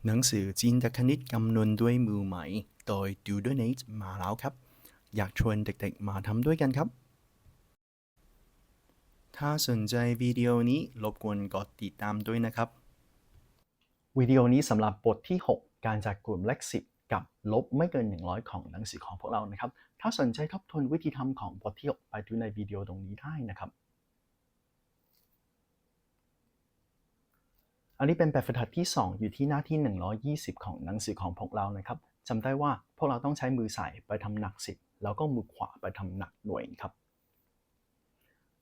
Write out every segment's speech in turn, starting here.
ໜັງສືຈີນຕະຄະນິດຄຳນວນດ້ວຍມືໃໝ່ ໂດຍ Doodlenate ມາແລ້ວຄັບ. ຢາກຊວນເດັກໆມາທຳດ້ວຍກັນຄັບ. ຖ້າສົນໃຈວິດີໂອນີ້ ລົບກວນກົດຕິດຕາມດ້ວຍນະຄັບ. ວິດີໂອນີ້ສຳລັບບົດທີຫົກ ການຈັດກຸ່ມເລກສິບ ກັບລົບໄມ່ເກີນໜຶ່ງຮ້ອຍຂອງໜັງສືຂອງພວກເຮົານະຄັບ. ຖ້າສົນໃຈທົບທວນວິທີທຳຂອງບົດທີຫົກ ໄປດູໃນວິດີໂອຕົງນີ້ໄດ້ນະຄັບ. ອັນນີ້ເປັນແບບຝຶກຫັດທີສອງ ຢູ່ທີ່ໜ້າທີໜຶ່ງຮ້ອຍຍີ່ສິບຂອງໜັງສືຂອງພວກເຮົານະຄັບ. ຈຳໄດ້ວ່າພວກເຮົາຕ້ອງໃຊ້ມືຊ້າຍໄປທຳໜັກສິບ ແລ້ວກໍມືຂວາໄປທຳໜັກໜ່ວຍຄັບ.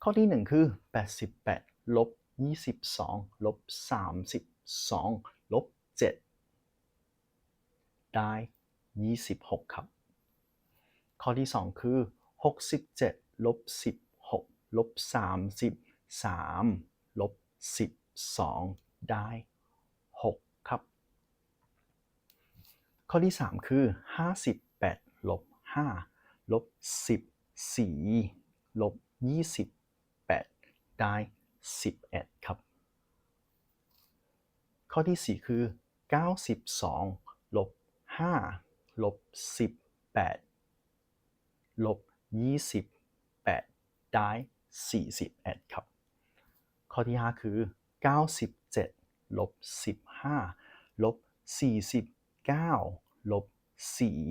ຂໍ້ທີໜຶ່ງຄື ແປດສິບແປດ ລົບ ຍີ່ສິບສອງ ລົບ ສາມສິບສອງ ລົບ ເຈັດ ໄດ້ ຍີ່ສິບຫົກ ຄັບ. ຂໍ້ທີສອງຄື ຫົກສິບເຈັດ ລົບ ສິບຫົກ ລົບ ສາມສິບສາມ ລົບ ສິບສອງ ໄດ້ ຫົກ ຄັບ. ຂໍ້ທີສາມຄື ຫ້າສິບແປດ ລົບ ຫ້າ ລົບ ສິບສີ່ ລົບ ຍີ່ສິບແປດ ໄດ້ ສິບເອັດ ຄັບ. ຂໍ້ທີສີ່ຄື ເກົ້າສິບສອງ ລົບ ຫ້າ ລົບ ສິບແປດ ລົບ ຍີ່ສິບແປດ ໄດ້ ສີ່ສິບເອັດ ຄັບ. ຂໍ້ທີຫ້າຄື ເກົ້າສິບເຈັດ ລົບ ສິບຫ້າ ລົບ ສີ່ສິບເກົ້າ ລົບ ສີ່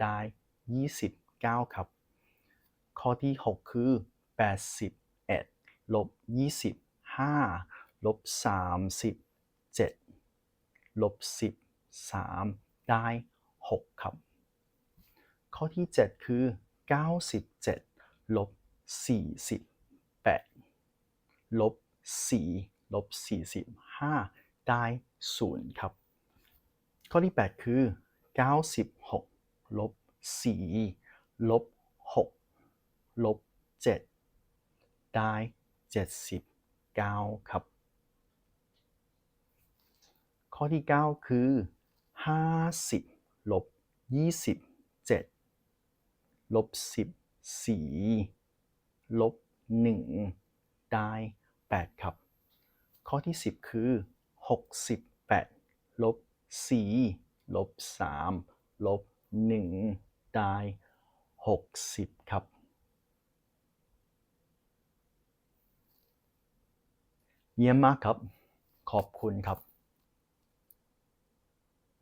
ໄດ້ ຍີ່ສິບເກົ້າ ຄັບ. ຂໍ້ທີຫົກຄື ແປດສິບເອັດ ລົບ ຍີ່ສິບຫ້າ ລົບ ສາມສິບເຈັດ ລົບ ສິບສາມ ໄດ້ ຫົກ ຄັບ. ຂໍ້ທີເຈັດຄື ເກົ້າສິບເຈັດ ລົບ ສີ່ສິບແປດ ລົບ ສີ່ ລົບ ສີ່ສິບຫ້າ ໄດ້ ສູນ ຄັບ. ຂໍ້ທີແປດຄື ເກົ້າສິບຫົກ ລົບ ສີ່ ລົບ ຫົກ ລົບ ເຈັດ ໄດ້ ເຈັດສິບເກົ້າ ຄັບ. ຂໍ້ທີເກົ້າຄື ຫ້າສິບ ລົບ ຍີ່ສິບເຈັດ ລົບ ສິບສີ່ ລົບ ໜຶ່ງ ໄດ້ ແປດ ຄັບ. ຂໍ້ທີສິບຄື ຫົກສິບແປດ ລົບ ສີ່ ລົບ ສາມ ລົບ ໜຶ່ງ ໄດ້ ຫົກສິບ ຄັບ. ຢ້ຽມມາກຄັບ. ຂອບຄຸນຄັບ.